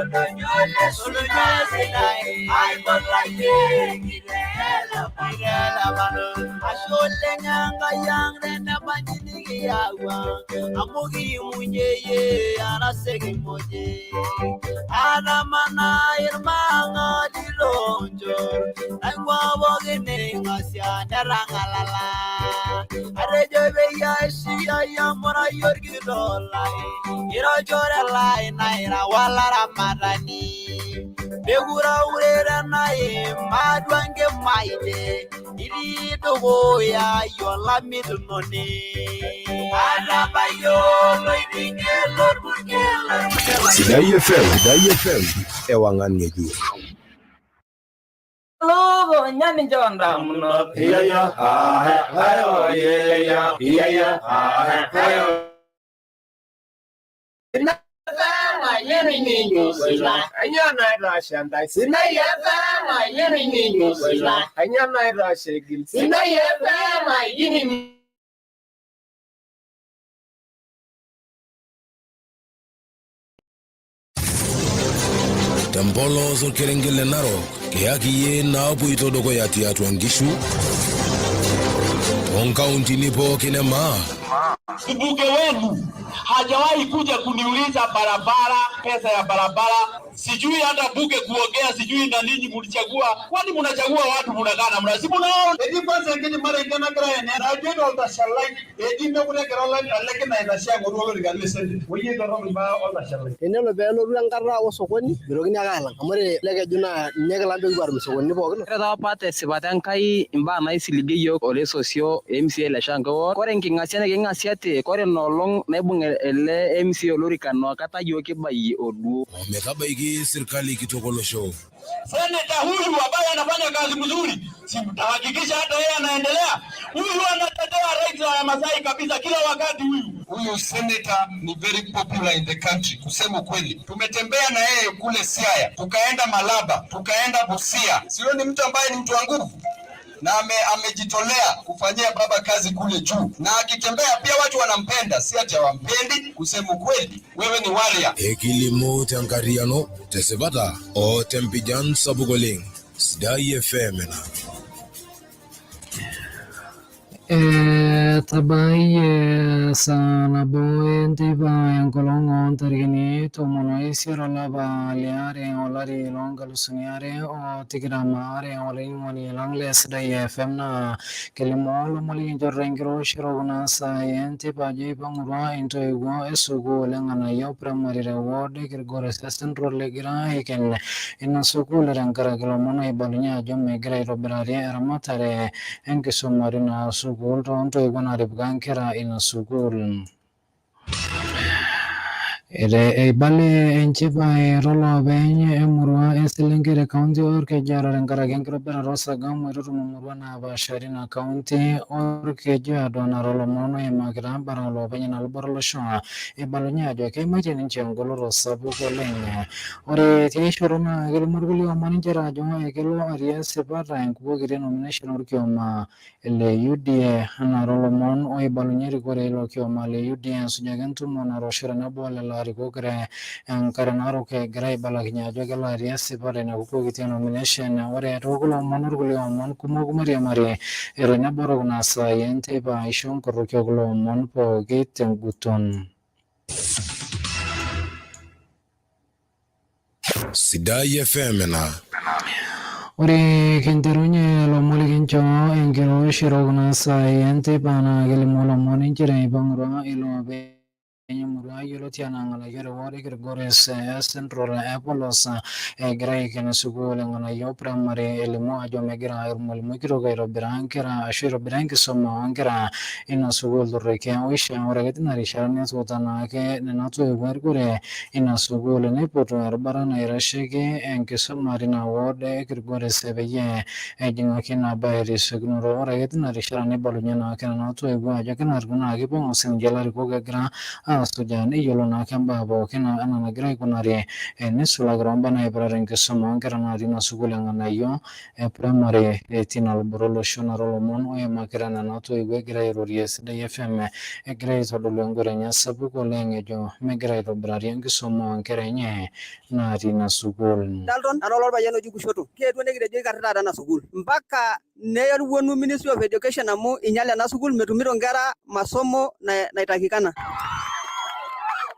Oldonyo le Sinai, Ashe oleng Enkai ang tenebaji nikiyawua, amu kiimunye iyie araseki kimoje. Atamana irmang'ati loonchor, naing'ua pookin ing'asia netang'alala. Atejo peyie aishiai amurai orkitok lai, ira olchore lai naa ira olaramatani. Mekure aure tenaim atua nkimaitie, itii dukuya ai olamit noni. Atabayie oloiting'et lorpurkel. Sidai FM, Sidai FM, ewang'an ng'ejuk. Lukunya nincho ndamunot. Iya ah ayo iya iya ah ayo. Tempolos orkerenget le Narok, kiyaki iyie naapoito dukuya tiatua nkishu toonkauntini pookin e Maa. Mbunge wenu hajawahi kuja kuniuliza barabara, pesa ya barabara, sijui hata bunge kuongea, sijui na ninyi mlichagua. Kwani mnachagua watu mnakaa na mna si mnaona? Etii kwanza enkiti marenke nagira aenea najoito oltashalai eji mekure egira ele kina aitashe aing'oru olorika le senate. Oyie torrok imbaa oltashalai. Tenelo pee elotu enkata osokoni, mitokini ake aalang amu ore ele keju naa ninye kilang pee kipuo aatum isokonini pookin. Ore taa apa tesipata Enkai imbaa naisiligie iyiook olesosio MCA le Shango Ward, kore enking'asia niking'asiate, kore ina olong naibung ele MCA olorika inakata iyiook kibayie oduo. Ometabaiki sirkali kitok olosho. Seneta huyu ambaye anafanya kazi mzuri, si mtahakikisha hata yeye anaendelea? Huyu anatetea rights ya Masai kabisa kila wakati huyu. Huyu senator ni very popular in the country, kusema kweli. Tumetembea na yeye kule Siaya, tukaenda Malaba, tukaenda Busia. Sio ni mtu ambaye ni mtu wa nguvu na amejitolea kufanyia baba kazi kule juu, na akitembea pia watu wanampenda, si ati hawampendi. Kusema kweli, wewe ni warrior. Ekilimu tenkarriyiano tesipata o tempijan sapuk oleng. Sidai FM ena. Etabayie saa nabo enteipa enkolong oo ntarikini 18 olapa liare olari loo nkalusuni are o tikitam aare olainining'oni lang le Sidai FM naa kelimu lomon likinchorita enkiroshiro kuna saai enteipa ajo eipang'utua intoiwuo e sukuul e Ng'anayio Primary te ward e Kilgoris e Central egira aiken ina sukuul tenkaraki lomon oibalunye ajo megira aitobirari eramatare enkisuma tina sukuul too ntoiwuo naatipika nkera ina sukuul. Eibalie enchipai toloopeny emurua e Selenkei te kaunti Olkejuado tenkaraki enkitobirata osaga moitutum imurua napaasha tina kaunti Olkejuado nara lomon oimakita bara oloopeny ina luboto olosho eibalunye ajo keimaitie ninche engoloto sapuk oleng. Ore tiai shoto naa kelimu irkulie omon nchere ajo ekelo atii esipata enkukuo kiti e nomination orkioma le UDA anaa toolomon oibalunye erikore ilo kioma le UDA esujaki entumo natoosho tenebo olelo arikok te enkare narok egira aibalakinye ajo kelo atii esipata ina kukuo kiti e nomination. Ore tookulo omon orkulie omon kumok mairiamari tenebo kuna saai enteipa aisho nkoroki okulo omon pooki tenguton. Sidai FM ena. Ore kinterunye lomon likinchoo enkiroshiro kuna saai enteipa naa kelimu lomon nchere eipang'utua iloopeny emurua yioloti anaa Ng'anayio te ward e Kilgoris e Central e Polos egira aiken sukuul e Ng'anayio Primary elimu ajo megira ormalimui kitok aitobiraa nkera ashu aitobiraa enkisuma oonkera ina sukuul torrekie oishaa. Ore ake tina rishata netuuta naake nena toiwuo erikore ina sukuul neipotu erubata naitasheki enkisuma tina ward e Kilgoris peyie ejing'aki ina bae tesiokinoto. Ore ake tina rishata neibalunye naake nena toiwuo ajo kenarikino naa keipang'u sininche ilarikok egira asujaa neyiolou naake imbaa pookin enaa nagira aikunari neisulaki toombaa naipirta enkisuma oonkera natii ina sukuul e Ng'anayio e primary tina luboto olosho. Nara lomon oimakita nena toiwuo egira airorie Sidai FM egira aitodolu engoro enye sapuk oleng ejo megira aitobirari enkisuma oonkera enye natii ina sukuul. Dalton nara olorpayian oji Kushoto. Kietuo nikitejo ikarri taata ena sukuul mpaka newuonu Ministry of Education amu inyale ena sukuul, metumito nkera masomo naitakikana.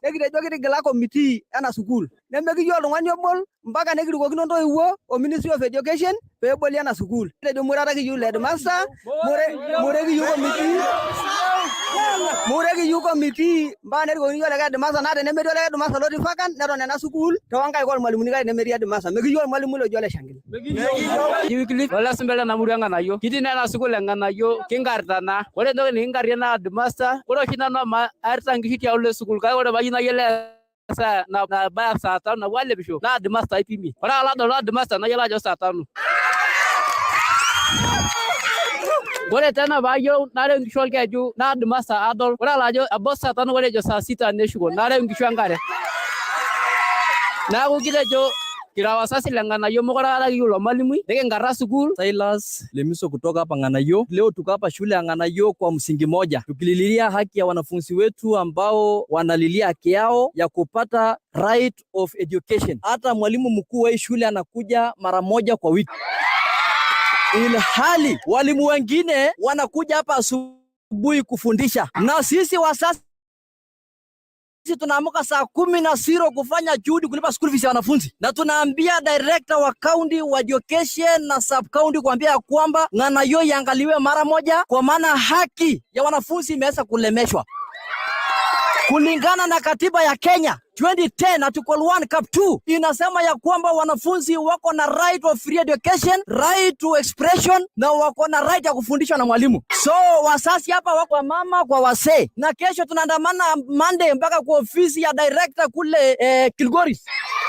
Nekitejo kitigila committee ena sukuul, nemekiyieu oltung'ani obol mpaka nekirikokino ntoiwuo o Ministry of Education peeboli ena sukuul. Kitejo mure ata kiyieu headmaster, mure kiyieu committee, mure kiyieu committee mpaka nerikokini iyiok likae headmaster. Naa tenemetii olikae headmaster lotii vacant, neton ena sukuul toonkaik ormalimuni, kake nemetii headmaster mekiyieu ormalimui loji Ole Shankile. Wycliffe ole Sumbele ena murua Eng'anayio. Kitii naa ena sukuul Eng'anayio, kinkarita naa. Ore entoki nikinkarie naa headmaster. Ore oshi nanu amu airita nkishu tiauluo e sukuul, kake ore payieu nayiolou esaa nabaya saa 5 napuo alepisho naa headmaster aipimie. Ore ake adol headmaster nayiolou ajo saa 5. Ore tena paayieu nareu nkishu olkeju naa headmaster adol. Ore alo ajo ebau saa 5, ore ejo saa 6 neshuko nareu nkishu enkare. Neeku kitejo kira wazazi le Ng'anayio mekure aikata kiyieu ilo malimui, nikinkarra sukuul. Silas Lemiso kutoka hapa Ng'anayio. Leo tuko hapa shule ya Ng'anayio kwa msingi moja, tukililia haki ya wanafunzi wetu ambao wanalilia haki yao ya kupata right of education. Hata mwalimu mkuu wa hii shule anakuja mara moja kwa wiki, ilhali walimu wengine wanakuja hapa asubuhi kufundisha, na sisi wazazi tunaamka saa 10:00 kufanya juhudi kulipa school fees ya wanafunzi, na tunaambia director wa county wa education na sub county kuambia kwamba Ng'anayio iangaliwe mara moja, kwa maana haki ya wanafunzi imeweza kulemeshwa kulingana na katiba ya Kenya 2010 article 1 cap 2 inasema ya kwamba wanafunzi wako na right of free education, right to expression na wako na right ya kufundishwa na mwalimu. So wazazi hapa wako kwa mama kwa wasee, na kesho tunaandamana Monday mpaka kwa ofisi ya director kule Kilgoris.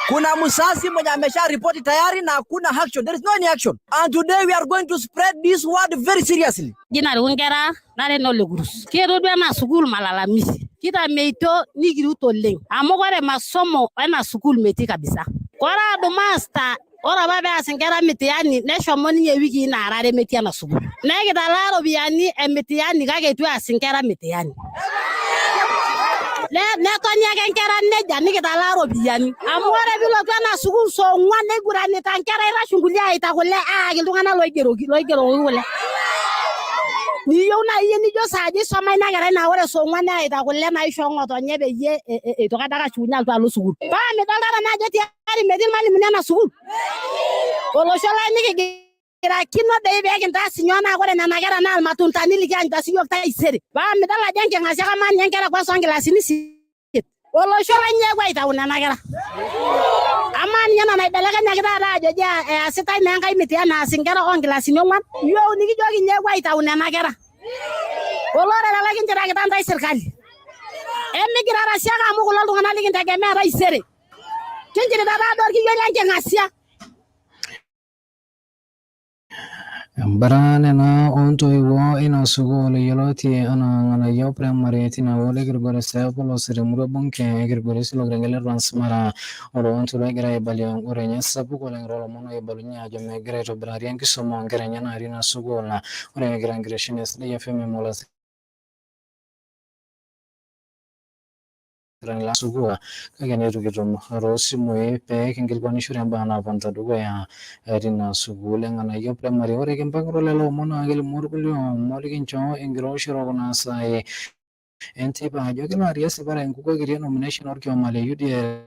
Kuna mzazi mwenye amesha ripoti tayari na hakuna action. There is no any action. And today we are going to spread this word very seriously. Jina Nkera nara ene Kurus. Kietuo duo ena sukuul malalamishi. Kitameito nikirut oleng. Amu kore masomo ena sukuul metii kabisa. Kore headmaster, ore apa peas inkera mitihani neshomo ninye wikii naara are metii ena sukuul. Nekitalaa iropiyiani e mitihani kake eitu eas inkera mitihani. Netoni ake nkera nejia nikitalaa iropiyiani. Amu ore piilotu ena sukuul saa 4 neiguranita nkera, aitasho nkulie aita kule aayaki iltung'anak loigeroki loigerokoki kule. Niyieu naaji iyie nijo saaja isoma ina kerai, naa ore saa 4 neyaita kule naishoo ng'otonye peyie eitoki adake ashukunye alotu alo sukuul. Paa midoltata naa ajo tiari metii irmalimuni ena sukuul. Olosho lang nikigirakino dei pee kintaas inyoo, naa ore nena kera naa irmatundani likianyita siyiok taisere. Paa midol ajo enking'asia, kamaa ninye nkera kwanza onkilasini 8. Olosho lang eewuo aitau nena kera. Amaa ninye ena naibelekenyaki taata ajo eji easitai naa enkae mitihani naas inkera onkilasini 4. Yiok nikijoki nyoo eewuo aitau nena kera. Olorere lai kinchirakita ntae sirkali. Emigirara siake amu kulo tung'anak likintegemea taisere. Kinchirita taadoi orkiyioi lenking'asia. Embara nena oontoiwuo ina sukuul yioloti enaa Ng'anayio Primary tina ward e Kilgoris polos temurua bunge e Kilgoris ilo kerenket le Transmara. Oloontulo egira aibalie engoro enye sapuk oleng toolomon oibalunye ajo megira aitobirari enkisuma oonkera enye natii ina sukuul. Ore egira enkitesheni e Sidai FM eimu la sukuul, kake neitu kitum toosimui pee kinkilikwanishore imbaa naapoito dukuya tina sukuul e Ng'anayio Primary. Ore kimpang'ito lelo omon naa kelimu irkulie omon likincho enkirooshoro kuna saai enteipa ajo kelo atii esipata enkukuo kiti e nomination orkioma le UDA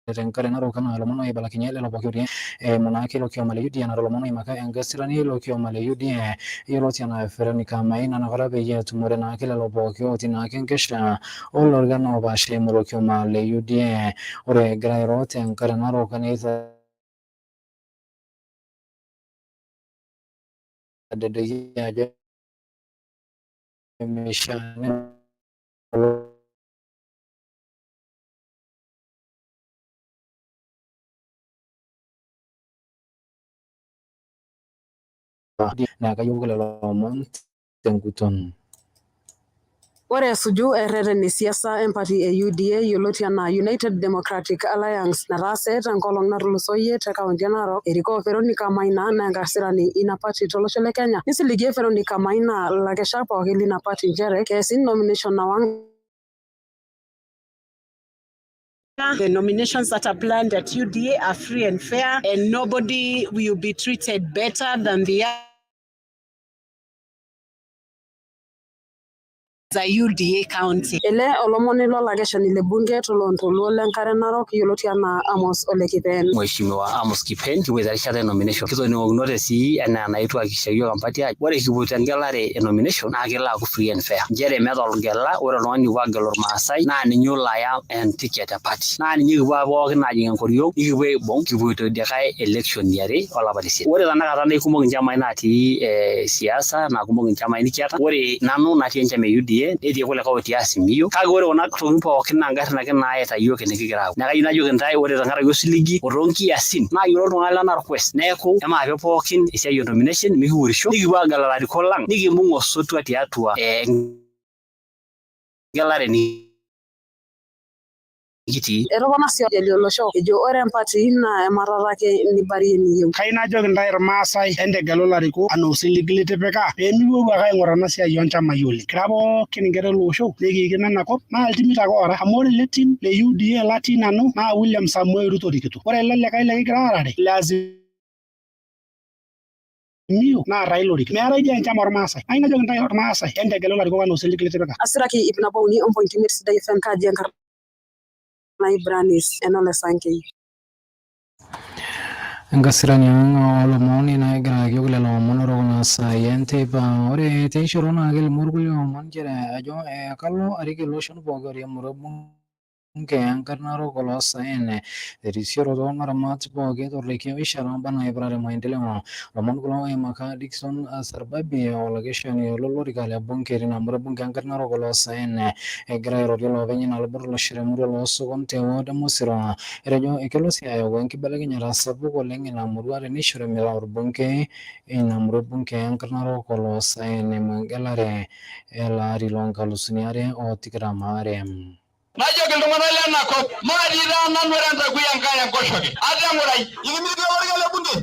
tenkare Narok enaa ilomon oibalakinye lelo pooki otii eimu naake ilo kioma le UDA. Nara ilomon oimaka enkasirani ilo kioma le UDA yioloti enaa Veronica Maina nakata peyie etumore naake lelo pooki otii naake enkesha olorikan oopaasha eimu ilo kioma le UDA. Ore egira airo tenkare Narok neitadedeyie ajo meishaa naa kayieu lelo omon tenguton. Ore esuju erreten e siasa empati e UDA yioloti anaa United Democratic Alliance nataase tenkolong natulusoyie te kaunti e Narok erikoo Veronica Maina naa enkasirani ina pati tolosho le Kenya. Nisiligie Veronica Maina lakeshak pooki lina pati nchere keesi nomination nawang. The nominations that are planned at UDA are free and fair, and nobody will be treated better than the other UDA county. Ele olomoni lolakeshani le bunge toloontoluo lenkare Narok yioloti anaa Amos Ole Kipen. Mheshimiwa Amos Kipen kipoito erishata e nomination. Kitoning'okinote sii enaa enaetuo aikikisha iyiook empati ajo ore kipoito engelare e nomination naa kelo aaku free and fair. Nchere meeta olgela, ore oltung'ani opuo agelu Irmaasai naa ninye olo aya enticket e party. Naa ninye kipuo pookin ajing enkoriong nikipuo aibung kipuoito idia kae election iare olapa le isiet. Ore tenakata naa ikumok inchamai natii siasa naa kumok inchamai nikiata. Ore nanu natii enchama e UDA netii kulikae otii Azimio kake ore kuna tokitin pookin naa ngarrin ake naaita iyiook enikigira aapuo. Neeku kayieu najoki intae ore tenkaraki osiligi o toonkiasin naayiolo iltung'anak le Narok West neeku emaape pookin esiai e nomination mikiurisho nikipuo aagelu ilarikok lang nikimbung osotua tiatua engelare nikitii. Etopona sii ajalie olosho ejo ore empati naa ematata ake nibarie eniyieu. Kayieu najoki intae Irmaasai entegelu ilarikok anaa osiligi litipika pee mipuopuo ake aing'or ena siai oonchamai oleng. Kira pookin inkera ele osho nikiikim ena kop naa iltimit ake oora amu ore ele tim le UDA latii nanu naa William Samoei Ruto orikito. Ore ele likae likigira aarare le Azimio naa Raila orikito. Meetae dii enchama ormaasai. Kayieu najoki intae Irmaasai entegelu ilarikok anaa osiligi litipika. Asiraki 103.5 Sidai FM kaaji enkarna Ibranis enole Sankei. Enkasirani ang oolomon nagira ayioki lelo omon ore kuna saai enteipa. Ore teishoro naa kelimu irkulie omon nchere ajo kalo arik iloshon pooki otii emurua bunge enkare Narok oloosaen terisioroto ngaramat pooki torekie oishaa ombaa naipirare maendeleo. Lomon kulo oimaka Dickson Sarbabi olakeshani lolorika le bunge tina murua bunge enkare Narok oloosaen egira airorie loopeny ina luboto olosho temurua loosokon te ward e Mosiro. Etejo kelo sii ayau enkibelekenyata sapuk oleng ina murua teneishori metaa orbungei ina murua bunge enkare Narok oloosaen eimu engelare ele ari loonkalusuni are o tikitam aare. Najoki iltung'anak lena kop, maatii taa nanu era entakui Enkai enkoshoke. Ate ng'urai, ikimitiki olorika le bunge?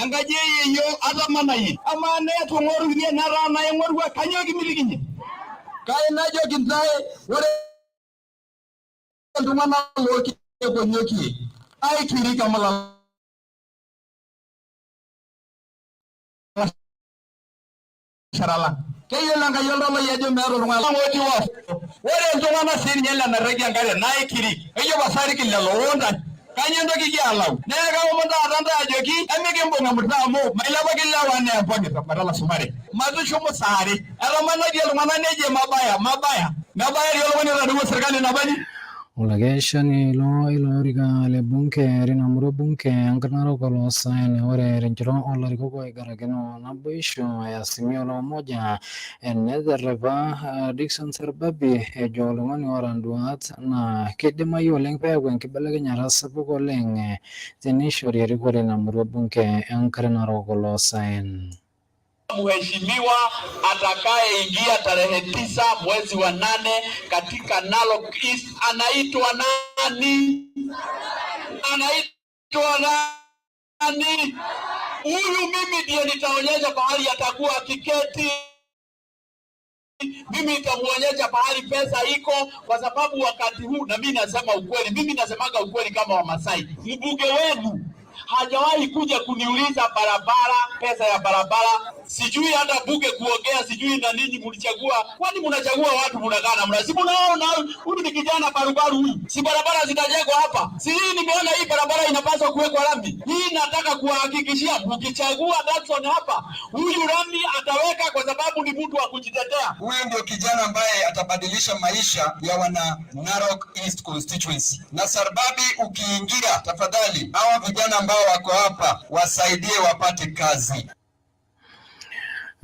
Enkaji e yeyio atamanayie. Amaa naa eitu ing'orunyie netaa naa ing'orua, kanyoo kimitikinye? Kai najoki intae, ore iltung'anak lookiekonyokie, aikirik amu lalashera lang. Keyiolo Enkai oltalai ajo meeta oltung'ani otii wafu. Ore iltung'anak sii ninye lenarreki enkare naa ikirik. Ejo pasarik lelo oontae. Kanyoo entoki kialau? Neeku kaomon taata ntae ajoki emikimbung emurta amu mailepaki ilewa anaa empong'ita matalasumare. Matushumu saa are. Etamanaitie iltung'anak nejo mabaya, mabaya. Mebaya dii oltung'ani otaduwua serkali nabaji. Olakeshani lo ilo orika le bunge tina murua bunge enkare Narok oloosaen. Ore tenchoto oolarikok oigarakino naboisho e Azimio la Umoja neterrepa Dickson Sarbabi ejo oltung'ani oota nduat naa keidimayu oleng peeku enkibelekenyata sapuk oleng teneishori erikore ina murua bunge enkare Narok oloosaen. Mheshimiwa atakayeingia tarehe 9 mwezi wa 8 katika Narok East anaitwa nani? Anaitwa nani? Huyu mimi ndiye nitaonyesha pahali atakuwa akiketi. Mimi nitamuonyesha pahali pesa iko, kwa sababu wakati huu, na mimi nasema ukweli, mimi nasemaga ukweli kama Wamasai. Mbunge wenu hajawahi kuja kuniuliza barabara, pesa ya barabara, sijui hata bunge kuongea, sijui na ninyi mlichagua. Kwani mnachagua watu mnakaa na mna, si mnaona huyu ni kijana barubaru huyu, si barabara zitajengwa hapa? Si hii nimeona hii barabara inapaswa kuwekwa lami. Hii nataka kuwahakikishia, mkichagua Dickson hapa, huyu lami ataweka, kwa sababu ni mtu wa kujitetea. Huyu ndio kijana ambaye atabadilisha maisha ya wana Narok East constituency. Na Sarbabi, ukiingia tafadhali, hawa vijana ambao wako hapa wasaidie wapate kazi.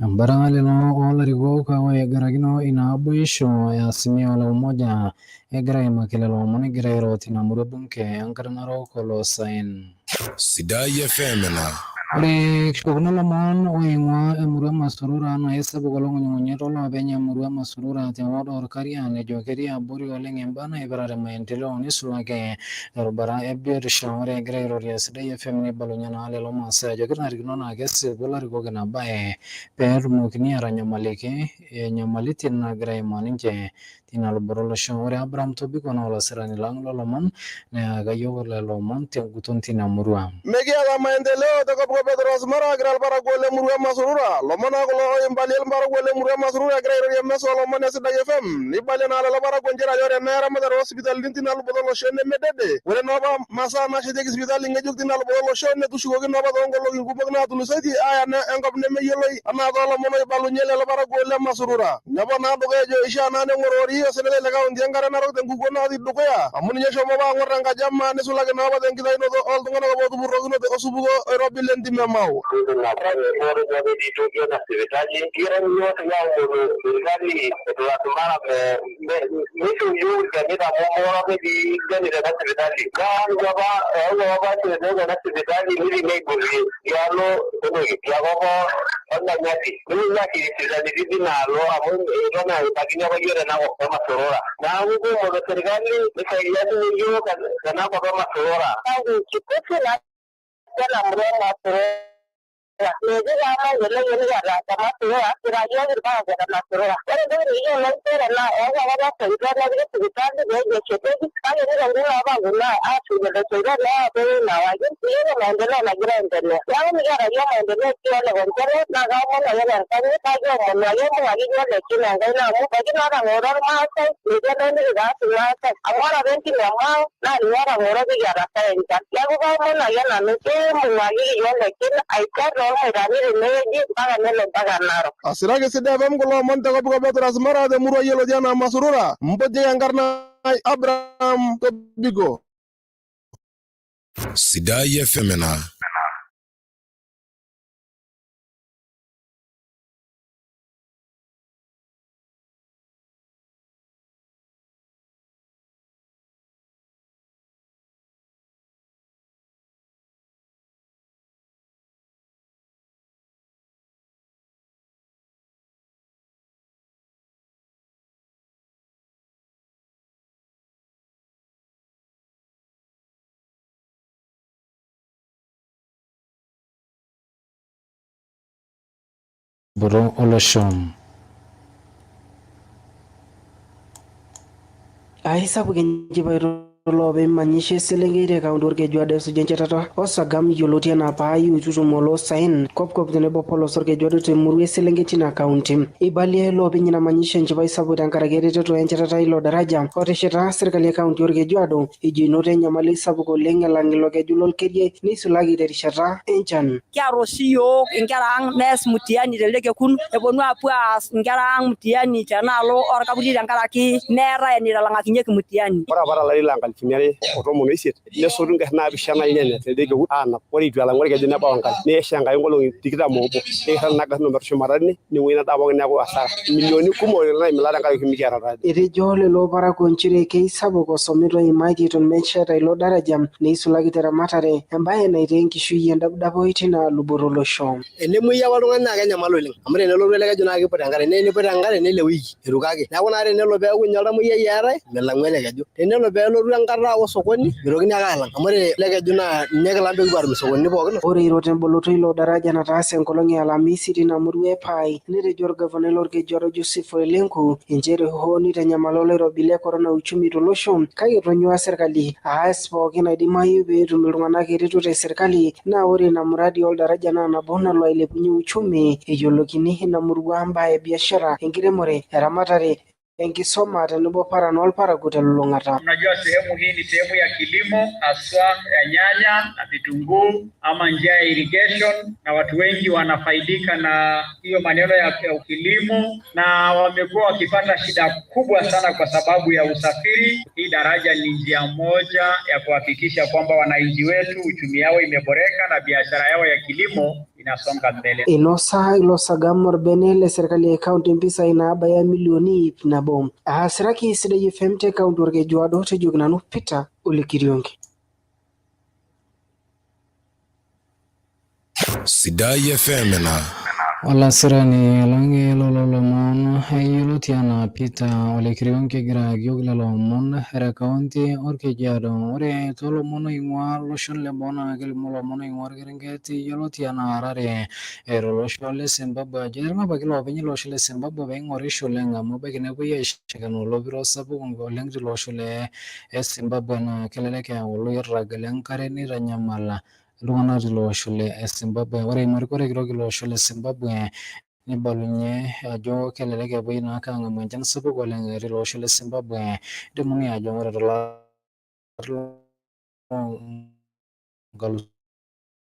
Embata lelo oolarikok oigarakino ina naboisho e Azimio la Umoja egira aimaki lelo omon egira airo tina murua bunge enkare Narok oloosaen. Sidai FM ena. Ore kishukokino lomon oing'ua emurua Masurura naa aisapuk olong'unying'unyi tolopeny emurua Masurura te ward Olkaria nejo ketii abori oleng imbaa naipirare maendeleo neisulaki terubata e biotisho. Ore egira airorie Sidai FM neibalunye naa lelo maasai ajo kenarikino naa kesipu ilarikok ina bae pee etumokini atanyamaliki nyamalitin naagira aimaa ninche tina luboto olosho. Ore Abraham Tobiko naa olasirani lang lolomon neyaka yiok lelo omon tenguton tina murua. Mekiata maendeleo te kopkop e Transmara egira ilparakuo le murua Masurura. Lomon naa kulo oimbalie ilparakuo le murua Masurura egira airorie emesa oolomon e Sidai FM. Neibalie naa lelo parakuo nchere ajo ore ena eramatare oo sipitalini tina luboto olosho nemedede. Ore noopa masaa naashetieki sipitali ng'ejuk tina luboto olosho netushukokino apa toonkolong'i kumok naatulusoitie aaya enkop nemeyioloi anaa toolomon oibalunye lelo parakuo le Masurura. Nepuo naa dukuya ejo eishaa naa neng'oroori osenetai le kaunti enkare narok tenkukuo natii dukuya amu ninye oshomo apa ang'or tenkaji e maa neisulaki naa apa tenkitainoto ooltung'anak apa ootupurrokinote osupuko oirobi le ntim e Mau. Asiraki Sidai FM kulo omon te kopkop e Transmara temurua yioloti anaa Masurura. Mpotieki enkarna ai Abraham Tobiko. Sidai FM ena. Luboto olosho. Aisapuk enchipai toloopeny manyisho eselenkei te kaunti Olkejuado esuju enchetata osagam yioloti anaa Paai oitutum oloosaen kopkop tenebo polos Olkejuado temurua eselenkei tina kaunti. Eibalie loopeny ina manyisho enchipai sapuk tenkaraki eretoto enchetata ilo daraja otesheta serkali e kaunti Olkejuado ejo enoto enyamali sapuk oleng elang ilo keju lolkerie neisulaki terishata enchan. Kiata oshi iyiook inkera ang nees mtihani telde kekun, eponu aapuo aas inkera ang mtihani tenaalo orkaputi tenkaraki meetae eneitalang'akinyieki mtihani. Ore apa tolari loo nkalifuni are o tomon oisiet nesotu ingarrin naapishana ilnyanya telde kekun aanap, ore eitu elang'u orkeju nebau enkare, nesha Enkai nkolong'i tikitam oobo, nikirrag nena garrin ometushumata tine, neng'uiki ina daa pookin neeku hasara. Imilioni kumok naimila tenkaraki mikiata oltaraja. Etejo lelo parakuo nchere keisapuk osomito oimatie eton mesheta ilo daraja neisulaki teramatare, embae naitaa enkishui endapdapoi tina luboto olosho. Enemuoi apa oltung'ani naa kenyamal oleng amu tenelotu ele keju naa kiput enkare naa eniput enkare nelo ewiki eitu kake. Neeku naa tenelo peeku ninye oltamuoyiai eetae milang'u ele keju. Tenelo peelotu enkata osokoni mitokini ake alang amu ore ele keju naa ninye kilang pee kipuo aatum isokonini pookin. Ore iro temboloto ilo daraja nataase enkolong e Alamisi tina murua e Paai, netejo olgavanai lolkejuado Joseph Ole Lenku nchere hoo neitanyamala oloirobi le korona uchumi tolosho, kake etonyua serkali aas pookin naidimayu pee etum iltung'anak eretoto e serkali naa ore ina muradi oldaraja naa nabo nalo ailepunye uchumi eyiolokini ina murua mbaa e biashara, enkiremore, eramatare, enkisoma tenebo paran olparakuo telulung'ata. Unajua sehemu hii ni sehemu ya kilimo haswa ya nyanya na vitunguu ama njia ya irrigation, na watu wengi wanafaidika na hiyo maneno ya kilimo, na wamekuwa wakipata shida kubwa sana kwa sababu ya usafiri. Hii daraja ni njia moja ya kuhakikisha kwamba wananchi wetu uchumi yao imeboreka na biashara yao ya kilimo inasonga mbele. Inosa ilo sagam orbene le serkali e kaunti mpisai naabaya milioni ip nabo. Aasiraki Sidai FM te kaunti Olkejuado tejoki nanu Peter Ole Kiriongi. Sidai FM ena. Olasirani lang lolo lomon yioloti anaa Peter Ole Kirion kegira agiok lelo omon te kaunti Orkejuado. Ore toolomon oing'ua loshon leboo naa kelimu lomon oing'ua orkerenget yioloti anaa Harare tolosho le Zimbabwe ajo etang'apaki iloopeny ilo osho le Zimbabwe peing'orisho oleng amu ebaiki nepuoi aishakeno olopiro sapuk oleng tilo osho le Zimbabwe naa kelelek eyau oloirrag lenkare neitanyamal iltung'anak tilo osho le Zimbabwe. Ore eimu erikore kitok ilo osho le Zimbabwe neibalunye ajo kelelek epuoi naake ang'amu enchan sapuk oleng tilo osho le Zimbabwe. Idimuni ajo ore tolari loo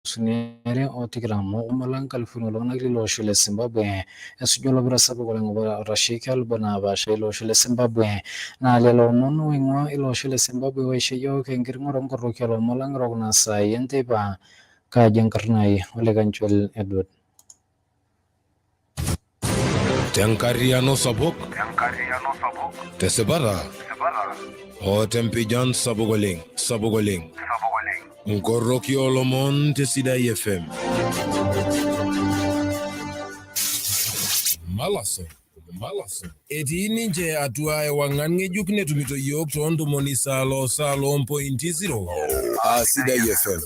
2020 nkalifuni iltung'anak lilo osho le Zimbabwe esuju olopiro sapuk oleng oitasheki lubot napaasha ilo osho le Zimbabwe. Naa lelo omon oing'ua ilo osho le Zimbabwe oisho yiok enkiring'oto nkoroki olomon lang erok kuna saai enteipa. Kaaji enkarna ai Ole Kanchwel Edward. Tenkarriano sapuk, tesipata o tempijan sapuk oleng, sapuk oleng. Nkoroki oolomon te Sidai FM. Malaso, Malaso. Etii ninche atua ewang'an ng'ejuk netumito iyiook too ntomoni saalo saalo mpointi zero aa Sidai FM.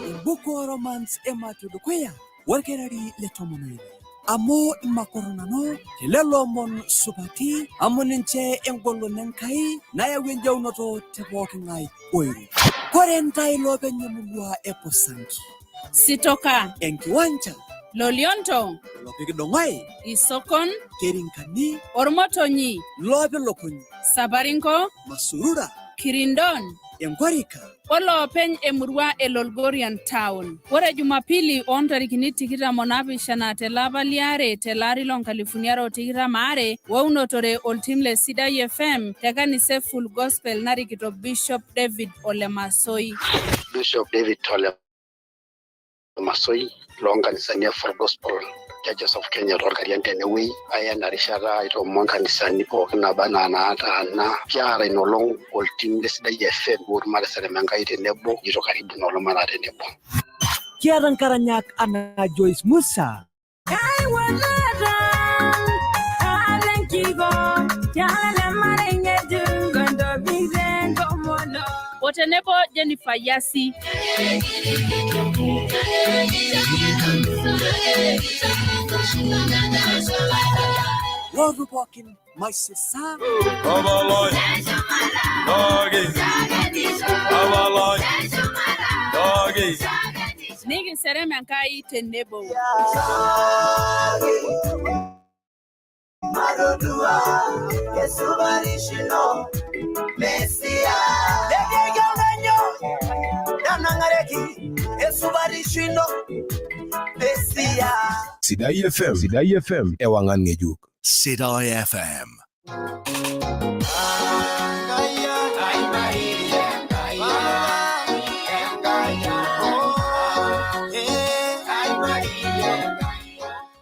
Embuku Romans ematua dukuya orkereri le 16 amu imakoronano telelo omon supati amu ninche engolon Enkai nayau enjeunoto te pooking'ae oiro. Kore ntae loopeny emurua e Pusangi. Sitoka. Enkiwanja. Lolionto. Lopikidong'oe. Isokon. Kerinkani. Ormotonyi. Loopilukuny. Saparinko. Masurura. Kirindon. Enkorika. Oloopeny emurua e Lolgorian Town. Ore Jumapili oontarikini 27 tele apa liare tele ari loo nkalifuni are o tikitam aare weunotore oltim le Sidai FM te kanisa e Full Gospel narikito Bishop David Ole Masoi. Bishop David Ole Masoi loonkanisani e Full Gospel Churches of Kenya toolkarian tenewueji aya ena rishata aitoomon nkanisani pookin naba anaa naataana kiata ina olong oltim le Sidai FM pootum mateserem Enkai tenebo jito karibu ina olong mataa tenebo. Kiata nkaranyak anaa Joyce Musa. O tenebo Jennifer Yasi. Lootu pookin maisisa. Nikiserem Enkai tenebo. Marodua Yesubarishino Mesia Legeyolenyo Nanangareki Yesubarishino Mesia. Sidai FM, Sidai FM, ewang'an ng'ejuk. Sidai FM.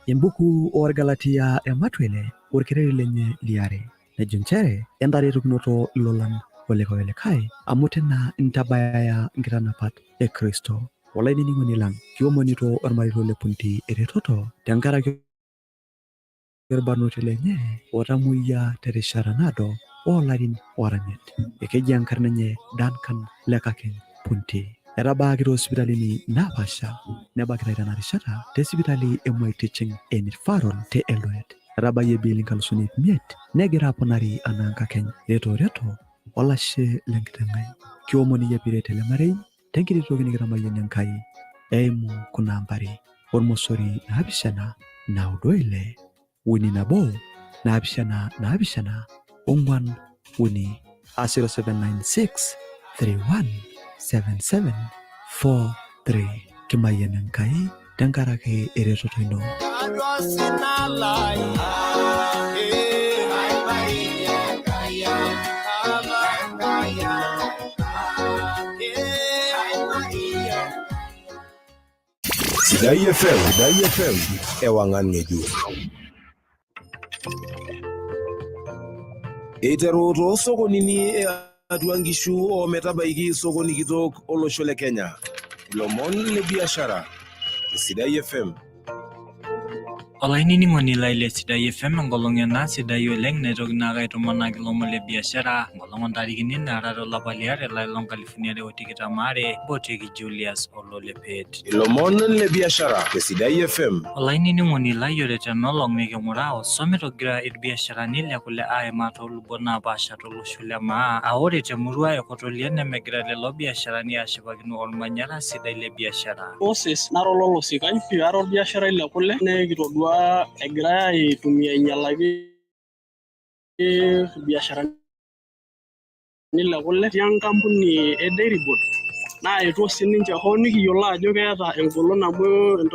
Embuku oorgalatia ematuele orkereri lenye liare nejo nchere entaretokinoto ilolan olikae olikae amu tena intabayaya nkitanapat e Kristo. Olainining'oni lang kiomonito ormarito le Punti eretoto tenkaraki orbarnoti lenye otamoyia terishata naado oolarin oora imiet. Ekeji enkarna enye Duncan Lekakeny Punti. Etabaaki toosipitalini naapaasha nebakitai tena rishata te sipitali e Moi Teaching and Referral te Eldoret. Etabayie bill 500,000 negira aponari anaa nkakeny. Reto reto olashe lenkiteng' ai. Kiomon iyie piret ele marei tenkiti toki nikitamayiana Enkai eimu kuna ambari ormosori 7 9 6 3 1 7 7 4 3 aa 0796 31 77 43. Kimayian Enkai tenkaraki eretoto ino. Sidai FM, Sidai FM, ewang'an ng'ejuk. Eiteru too sokonini e atua nkishu o metabaiki sokoni kitok olosho le Kenya. Ilomon le biashara te Sidai FM. Olainining'oni lai le Sidai FM enkolong ena sidai oleng naitoki naake aitomonaki ilomon le biashara enkolong ontarikini naara tolapa liare lari lonkalifuni are otikitam aare mpotieki Julius Ololepet. Ilomon le biashara te Sidai FM. Olainining'oni lai ore tenolong niking'uraa osomit ogira irbiasharani le kule aimaa toolubot naapaasha tolosho le maa aa ore temurua e Kotolia nemegira lelo biasharani aashipakino ormanyara sidai le biashara. Moses nara ololosikai ara olbiasharai le kule nikitodua egirai aitumia ainyalaki irbiasharani le kule etii enkampuni e Dairy Board naetuo sininche hoo nikiyiolo ajo keeta engolon amu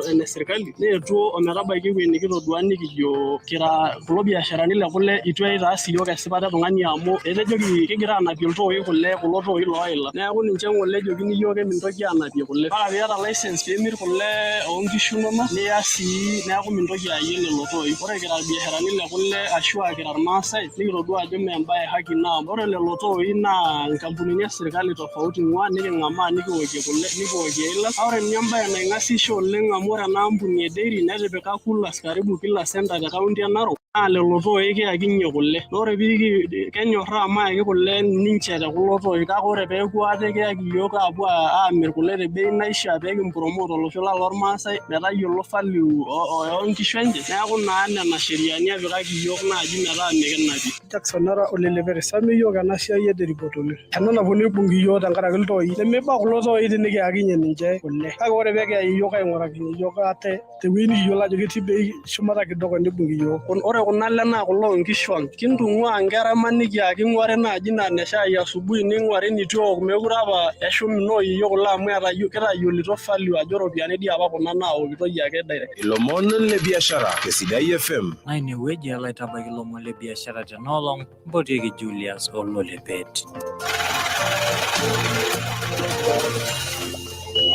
ene sirkali neetuo ometabaiki ewueji nikitodua nikijo kira kulo biasharani le kule itu aitaas iyiook esipata e tung'ani amu etejoki kigira anapie iltooi kule kulo tooi looila neeku ninche ng'ole ejokini iyiook emintoki anapie kule mpaka piata license piimir kule oonkishu inonok niya sii neeku mintoki ayie lelo tooi ore kira irbiasharani le kule ashua kira irmaasai nikitodua ajo mee embae e haki ina amu ore lelo tooi naa nkampunini e sirkali tofauti ing'ua niking'amaa nikiwokie kule nikiwokie eilata ore ninye embae naing'asisho oleng amu ore ena ampuni e dairy netipika coolers karibu kila center te kaunti e Narok naa lelo tooi kiyakinye kule naa ore pii kenyorraa mayaki kule ninche te kulo tooi kake ore peeku ate keyaki iyiook aapuo aamir kule te bei naishaa pee kimpromote olosho lang lormaasai metayiolo value oonkishu enche neeku naa nena sheriani epikaki iyiook naaji metaa mikinapie. Jackson nara ole Lepere. Samia iyiook ena siai e Dairy Board oleng. Ena naponu aibung iyiook tenkaraki iltooi. Nemeiba kulo tooi tinikiyakinye ninche kule. Kake ore pee kiyaki iyiook aing'urakinye iyiook ate tewueji nikiyiolo ajo ketii bei shumata kidogo nibung iyiook. Ore kuna ale naa kulo oonkishu ang. Kintung'uaa nkera imaniki aa king'uari naaji naa ine shaai asubuhi ning'uari nitu eok meekure apa eshum inoo yieyo kule amu kitayiolito value ajo iropiyiani dii apa kuna naokitoi ake direct. Ilomon le biashara te Sidai FM. Naa inewueji alo aitabaiki ilomon le biashara tena olong mpotieki Julius Ololepet.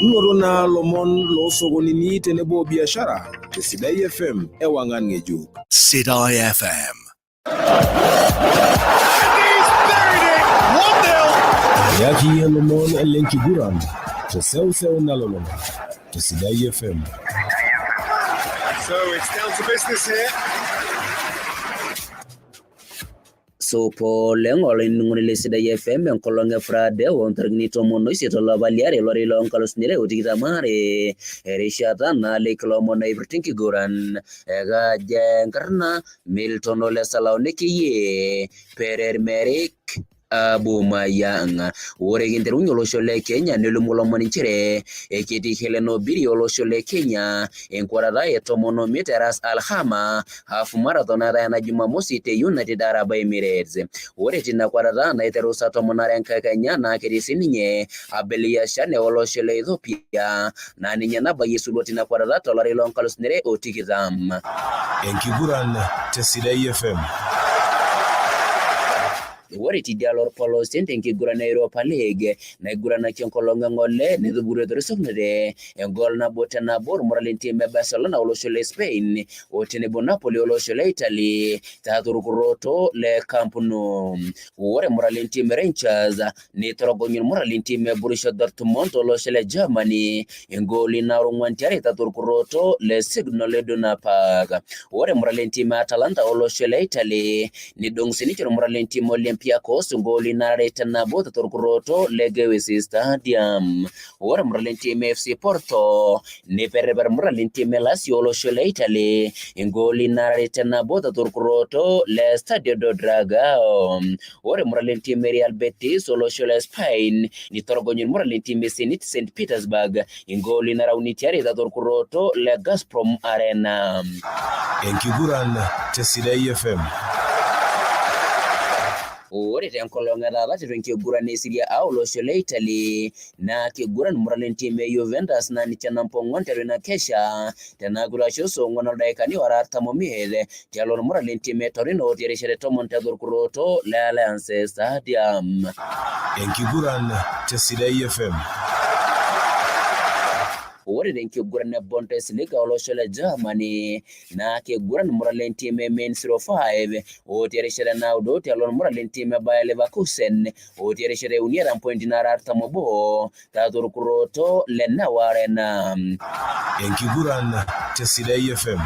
Noto naa lomon loosokonini tenebo biashara te Sidai FM ewang'an ng'ejuk. Sidai FM. Eyaki iyie lomon lenkiguran te seuseu nalulung'a te Sidai FM. So it's down to business here. Supa oleng olainining'oni le Sidai FM enkolong e Friday oo ntarikini 18 olapa liare lolari loo nkalusuni are o tikitam aare erishata naaliki ilomon oipirta enkiguran ekaaja enkarna Milton Ole Salau nikiyie Perer Merik Abumayang. Ore kinterunye olosho le Kenya nelimu lomon nchere eketii Hellen Obiri olosho le Kenya enkwatata e 15 te Ras Al Khaimah half marathon naatae ena Jumamosi te United Arab Emirates. Ore tina kwatata naiteru saa 12 enkakenya naa ketii sininye Abel Yashane olosho le Ethiopia naa ninye nabayie sulua tina kwatata tolari loo nkalusuni are o tikitam. Enkiguran te Sidai FM. Ore tidialo olpolosien tenkiguran e Europa League naiguranaki enkolong e ng'ole netupukutuo torisikinote engol 1-1 ormura lentim e Barcelona olosho le Spain o tenebo Napoli olosho le Italy tiatua orkurroto le Camp Nou. Ore mura lentim e Rangers neitorogony ormura lentim e Borussia Dortmund olosho le Germany ingooli naara ong'wan tiare tiatua orkurroto le Signal Iduna Park. Ore mura lentim e Atalanta olosho le Italy nidong sininche ormura lentim Olympiacos ingooli nara are te nabo tiatua orkurroto le Gewis Stadium. Ore ormura lentim e FC Porto neiperriper ormura lentim e Lazio olosho le Italy ingooli nara are te nabo tiatua orkurroto le Stadio do Dragao. Ore mura lentim e Real Betis olosho le Spain nitorogony mura lentim e Zenit St Petersburg ingooli nara uni tiare tiatua orkurroto le Gazprom Arena. Enkiguran te Sidai FM. Ore tenkolong e taata tiatua enkiguran e Serie A olosho le Italy naa kiguran mura lentim e Juventus naa ninche namba ong'wan tiatua ina kesha tenaku saa ong'wan oldaikani ora 45 tialo ormura lentim e Torino otii erishata e 10 tiatua orkurroto le Allianz Stadium. Enkiguran te Sidai FM. Ore tenkiguran e Bundesliga olosho le Germany naa keiguran mura lentim e Mainz 05 otii erishata naudo tialo ormura lentim e Bayer Leverkusen otii erishata e uni eeta mpointi nara 41 tiatua orkurroto le Neo Arena. Enkiguran te Sidai FM.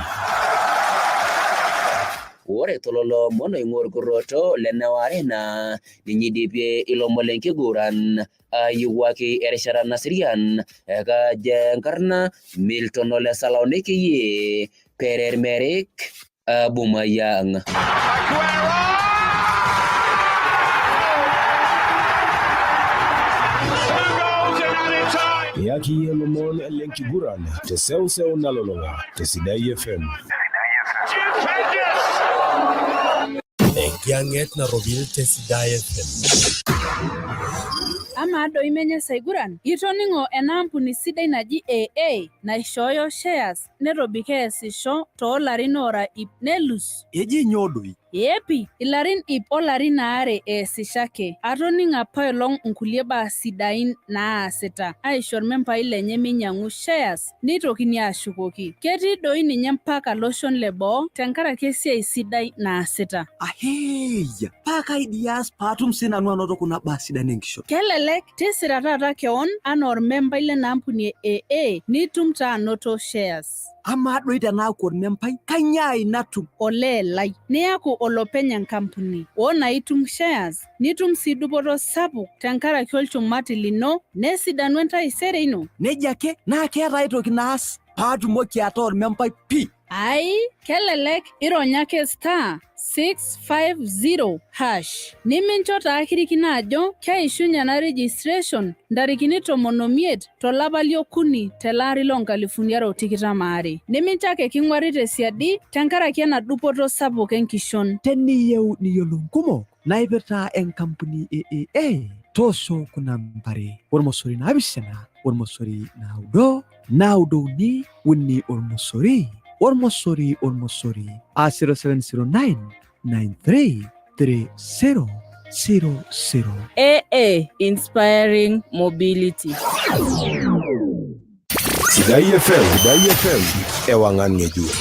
Ore tololo omon oing'ua orkurroto le Neo Arena ninye eidipie ilomon lenkiguran ayiwuaki erishata naserian ekajo enkarna Milton Ole Salau nikiyie Perer Merik Abumayang. Iyaki iyie lomon lenkiguran te seuseu nalulung'a te Sidai FM. Enkiyang'et narropil te Sidai FM. Amaa doi menye Saiguran? Itoning'o ena ampuni sidai naji AA naishooyo shares netobiko eesisho too larin oora ip nelus? Eji nyoo doi? Ee pi, ilarin ip o larin aare eesisho ake. Atoning'o apaelong nkulie baa sidain naasita aisho ilmembai lenye meinyang'u shares neitokini aashukoki. Ketii doi ninye mpaka loshon le boo tenkaraki esiai sidai naasita. Aheeya! Paa kai dii aas paatum sii nanu anoto kuna baa sidan enkishon? Kelelek, tisira taata kewon anaa olmembai lena ampuni e AA nitum taa anoto shares. Amaa doi tenaaku olmembai, kainyoo ai natum? Olee lai, niaku olopeny enkampuni. Oo naa itum shares, nitum sii dupoto sapuk tenkaraki olchumati lino nesidanu entaisere ino. Nejia ake, naa keeta ai toki naas paatumoki ataa olmembai pii? Ai, kelelek, ironya ake star 650 hash. Nimincho taa kirikino ajo keishunye ena registration ntarikini 15 tolapa liokuni tele ari loo nkalifuni are o tikitam aare. Nimincho ake king'uari te siadi tenkaraki ena dupoto sapuk enkishon. Teniyieu niyiolou nkumok naipirta enkampuni e AA, toosho kuna ambari ormosori 7 ormosori 9 9 3 uni ormosori ormosori ormosori aa 0709 93 30 00. AA Inspiring Mobility. Sidai FM, Sidai FM, ewang'an ng'ejuk.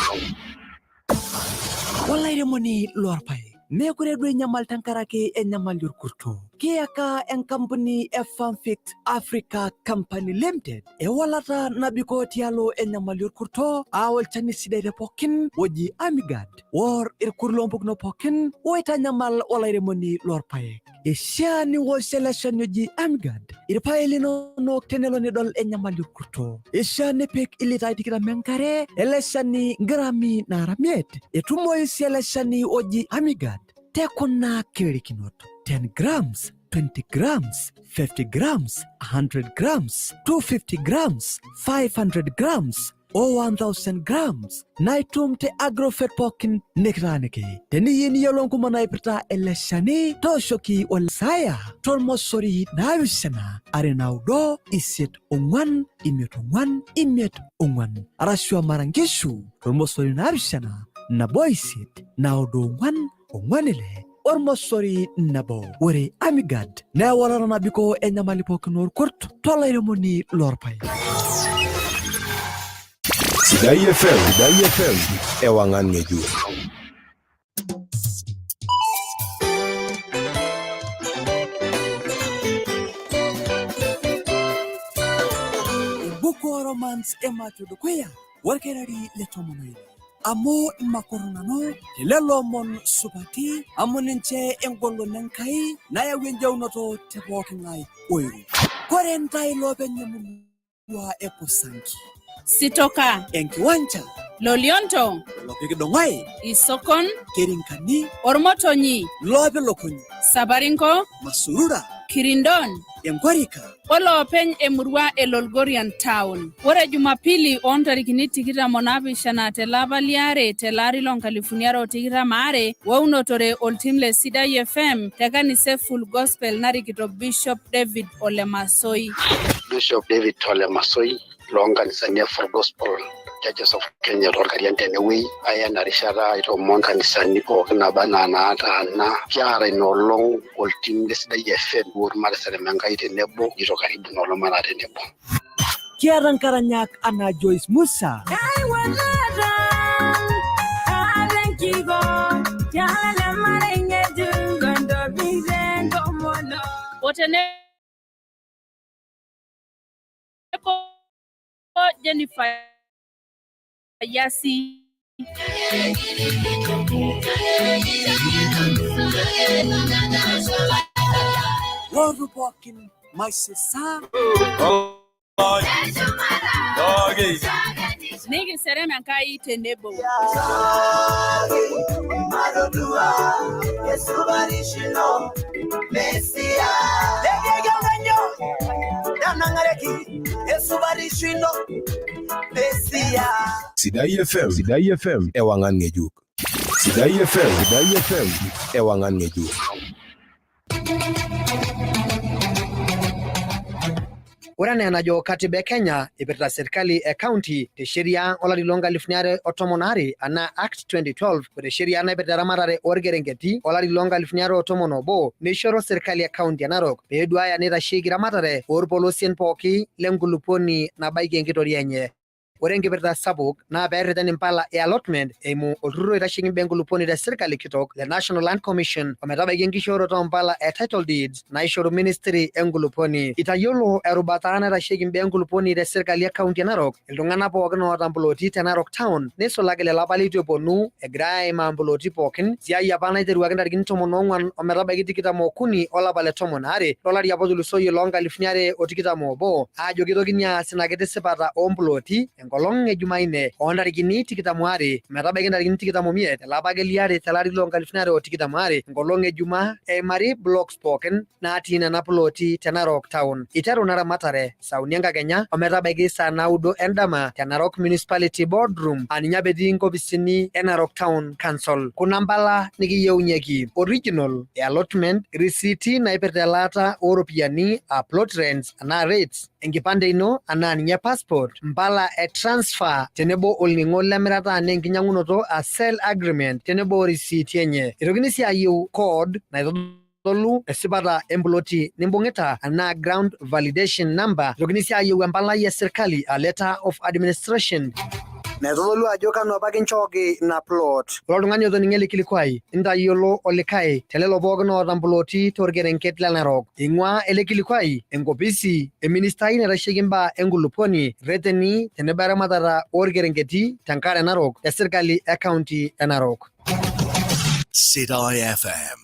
Olairemoni loorpaek, meekure duo inyamal tenkaraki enyamali orkurto. Kiyaka enkampuni e Farmfix Africa Company Limited ewalata nabikoo tialo enyamali orkurto aa olchani sidai te pookin oji Amigard oor irkurt loompukunot pookin oitanyamal olairemoni loorpaek. Eishaa niwosh ele shani oji Amgard irpaek linonok tenelo nidol enyamali orkurto. Eishaa nipik ilitai 20 enkare ele shani ngrami naara 5. Etumoyu sii ele shani oji Amigard te kuna kirikinot 10 grams, 20 grams, 50 grams, 100 grams, 250 grams, 500 grams o 1000 grams naitum te Agrofert pookin nikitaaniki. Teniyieu niyiolou nkumok naipirta ele shani tooshoki Olesaya tormosori 7 2 9 8 4 5 5 4 arashu amara nkishu tormosori 7 1 8 9 4 4 6 ormosori 1. Ore Amigard naa ewalata nabikoo enyamali pookin orkurt tolairemoni loorpaek. Sidai FM, Sidai FM, ewang'an ng'ejuk. Embuku oo Romans ematua edukuya orkereri le 16. Amu imakoro nanu telelo omon supati, amu ninche engolon Enkai nayau enjeunoto te pooki ng'ae oiro. Kore ntae loopeny emurua e Pusangi. Sitoka. Enkiwanja. Lolionto. Olopikidong'ai. Isokon. Kerinkani. Ormotonyi. Loopilokunyi. Saparinko. Masurura. Kirindon. Enkorika. Oloopeny emurua e Lolgorian Town. Ore Jumapili oo ntarikini 27 tele apa liare tele ari loo nkalifuni are o tikitam aare weunotore oltim le Sidai FM te kanisa e Full Gospel narikito Bishop David Ole Masoi. Bishop David Ole Masoi loo nkanisani e Full Gospel Churches of Kenya toolkarian tenewueji aya ena rishata aitoomon nkanisani pookin naba anaa naataana. Kiata ina olong oltim le Sidai FM ormareserem Enkai tenebo jito karibu ina olong mataa tenebo. Kiata nkaranyak anaa Joyce Musa. Otenebo Jennifer Yasi. Woru pookin maisisa. Nikiserem Enkai tenebo. Sidai FM, Sidai FM, ewangan ngejuk. Sidai FM, Sidai FM, ewangan ngejuk. Ore enaa enajo katiba e Kenya ipirta serkali e county te sheria olari loo nkalifuni are o tomon aare anaa Act 2012 ore sheria naipirta eramatare orkerengeti olari loo nkalifuni are o tomon obo neishoru serkali e county e Narok peeduaya neitasheki ramatare oorpolosien pooki lenkulupuoni nabaiki enkitoria enye. Ore enkipirta sapuk naa peerreten impala e allotment eimu olturrur oitasheki imbaa enkulupuoni te sirkali kitok le National Land Commission ometabaiki enkishooroto oompala e title deeds naishoru ministry enkulupuoni. Itayiolo erubata naitasheki imbaa enkulupuoni te sirkali e county e Narok iltung'anak pookin oota mploti te Narok Town neisulaki lelo apa leitu eponu egirai aimaa mploti pookin siai apa naiteruaki ntarikini 14 ometabaiki 23 olapa le 12 lolari apa otulusoyie loo nkalifuni are o tikitam oobo aajo keitokini aas ina kiti sipata oomploti enkolong e Jumanne oo ntarikini 22 metabaiki ntarikini 25 ele apa ake liare telari loo nkalifuni are o tikitam aare enkolong e Jumaa eimari blocks pookin naatii nena ploti te Narok Town. Iteru ina ramatare saa uni enkakenya ometabaiki saa naudo endama te Narok Municipality Boardroom aa ninye apa etii nkopisini e Narok Town Council. Kuna mpala nikiyieunyeki: original e allotment, risiiti naipirta elaata ooropiyiani aa plot rents anaa rates, enkipande ino anaa ninye passport, mpala e transfer tenebo olning'o lemirata anaa enkinyang'unoto a sale agreement tenebo o risiiti enye. Eitokini sii ayieu code naitodolu esipata emploti nimbung'ita anaa ground validation number. Eitokini sii ayieu empalai e sirkali a letter of administration naitodolu ajo kanu apa kinchooki ina plot. Ore oltung'ani otoning'o ele kilikuai, intayiolo olikae telelo pookin oota mploti torkerenket le Narok. Eing'ua ele kilikuai enkopisi e ministai naitasheki imbaa enkulupuoni, reteni tenebo eramatata oorkerengeti tenkare Narok te sirkali e kaunti e Narok. Sidai FM.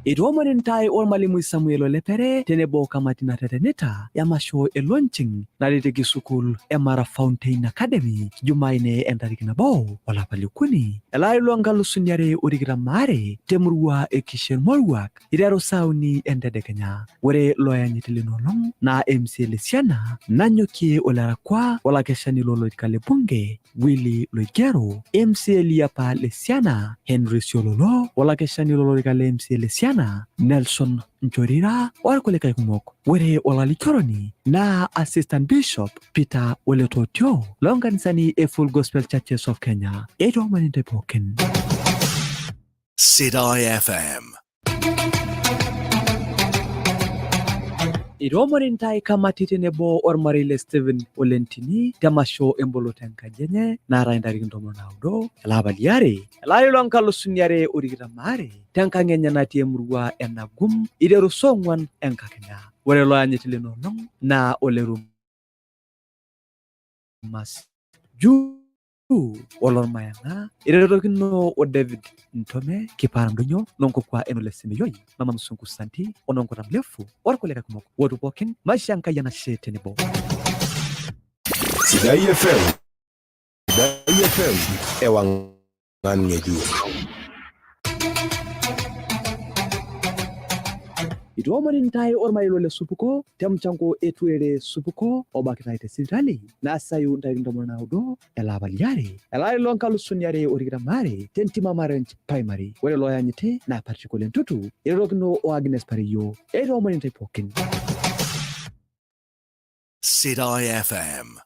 Itoomoni ntae ormalimui Samuel Olepere tenebo kamati natetenita emasho e launching nareteki sukuul e Mara Fountain Academy Jumanne entariki nabo olapa liokuni elaari loo nkalusuni are o tikitam aare temurua e Kisher-Moruak iteru saa uni entedekenya. Ore loyanyiti lina olong naa MCA Lesiana nanyokie Olerakwa olakeshani lolorika le bunge Willy Loigero, MCA liapa Lesiana, Henry Siololo, olakeshani lolorika le MCA Lesiana, Nelson Nchorira, orkulikae kumok. Ore olalikioroni naa Assistant Bishop Peter Oletotio loonkanisani e Full Gospel Churches of Kenya. Eitoomoni ntae pookin. Sidai FM. Itoomoni ntae kamati tenebo ormarei le Stephen Olentini temasho emboloto enkaji enye naatae ntarikini 19 ele apa liare elaari loo nkalusuni are o tikitam aare tenkang enye natii emurua e Nagum iteru saa ong'uan enkakenya. Ore loyanyiti lina olong naa ole Rumas Juu olormayang'a iretokino o David Ntome Kipara Ndonyo nonkokwa enole Semeyoi Mama Msungu Santi ononkota Mlefu orkulikae kumok wotu pookin maisha Enkai enashe tenebo. Sidai FM. Sidai FM. Ewangan ngejuk. Itoomoni ntae ormarei le Supuko temchango etuere Supuko obakitai te sipitali naasayu ntarikini 19 ele apa liare elaari loo nkalusuni are o tikitam aare te Ntima Marench Primary. Ore looyanyiti naa Patrick Ole Ntutu iretokino o Agnes Pareyio. Eitoomoni ntae pookin. Sidai FM.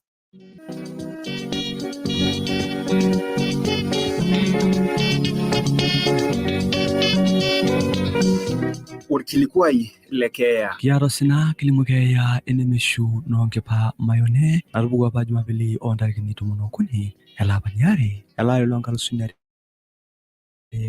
Orkilikuai le keeya. Kiata osina kilimu keeya enemeshu noonkipa mayone natupukuo apa Jumapili oontarikini 13 ele apa liare ele ari loonkalusuni are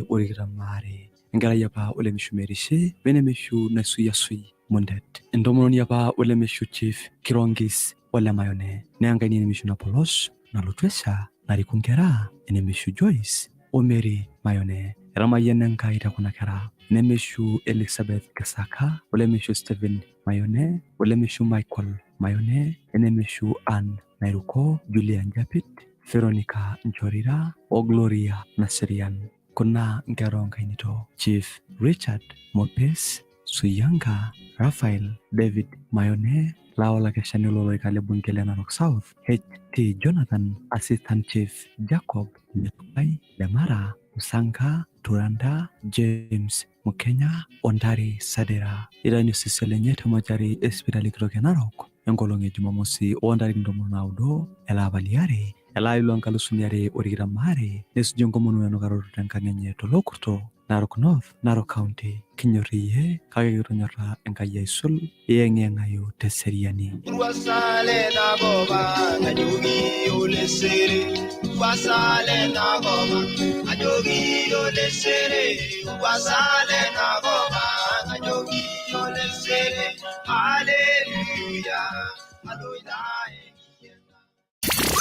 otikitam aare. Enkerai apa olemeshu Merishe wenemeshu Naisuyasui Mundet. Entomononi apa olemeshu Chief Kirongis ole Mayone. Naa enkaini enemeshu Napolos nalotu esha nariku nkera enemeshu Joyce o Mary Mayone. Etamayiana Enkai te kuna kera enemeshu Elizabeth Kisaka olemeshu Stephen Mayone olemeshu Michael Mayone enemeshu Ann Nairuko, Julia Njapit, Veronica Nchorira o Gloria Naserian. Kuna nkera oonkainito Chief Richard Mopes Suyanka, Raphael David Mayone laa olakeshani lolorika le bunge le Narok South, HT Jonathan, Assistant Chief Jacob Letukai Lemara, Musanka Turanda, James Mukenya, Ontari Sadera. Eitayuni osesen lenye te mochari e sipitali kitok e Narok enkolong e Jumamosi oontarikini 19 ele apa liare ele ari loo nkalusuni are otikitam aare nesuju enkomono enukaroto tenkang enye tolokurto Narok North, Narok County. Kinyor iyie kake kitonyorra Enkai aisul iyeng'iyeng'ayu teseriani.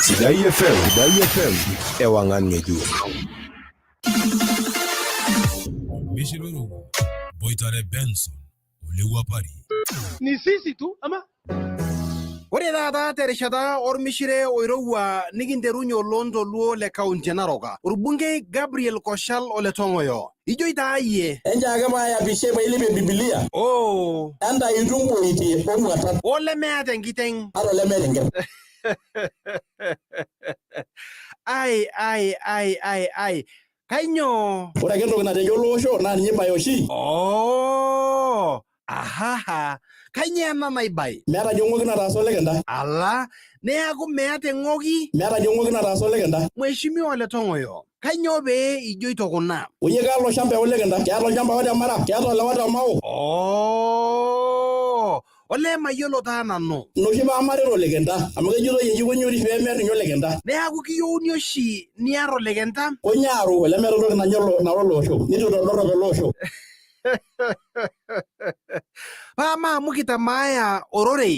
Sidai FM, Sidai FM, ewang'an ng'ejuk. Mishir oirowua, boitare Benson olewuapari. Ni sisi tu ama? Ore taata terishata ormishire oirowua nikinterunye oloontoluo le kaunti e Narok, orbungei Gabriel Koshal ole Tong'oyo. Ijoito iyie? Enchoo ake paayapishe pailepie Bibilia. Oh. Entayutu mboitie omwatat. Olemeeta enkiteng. Ata olemeeta enkerr. Ai ai ai ai ai kainyoo? Ore ake entoki natejo ele osho naa ninye ibae oshi. Oh, ahaha, kainyoo ena naibae? Meeta ajo eng'oki nataasa olekenta. Ala, neaku meeta eng'oki? Meeta ajo eng'oki nataasa olekenta. Mheshimiwa Ole Tong'oyo, kainyoo pee ijoito kuna? Oyie kaalo shamba e olekenta? Keeta olchamba ota Mara, keeta olewa te Mao. Oh, olee mayiolo taa nanu. Ina oshi paamarita olekenta amu kejitoi eji konyi oshi pee mear ninye olekenta. Neaku kiyieuni oshi niar olekenta? Konyi aaru olemeeta entoki nanya nara ele osho neitu itodorrop ele osho. Paa amaa amu kitamaaya ororei?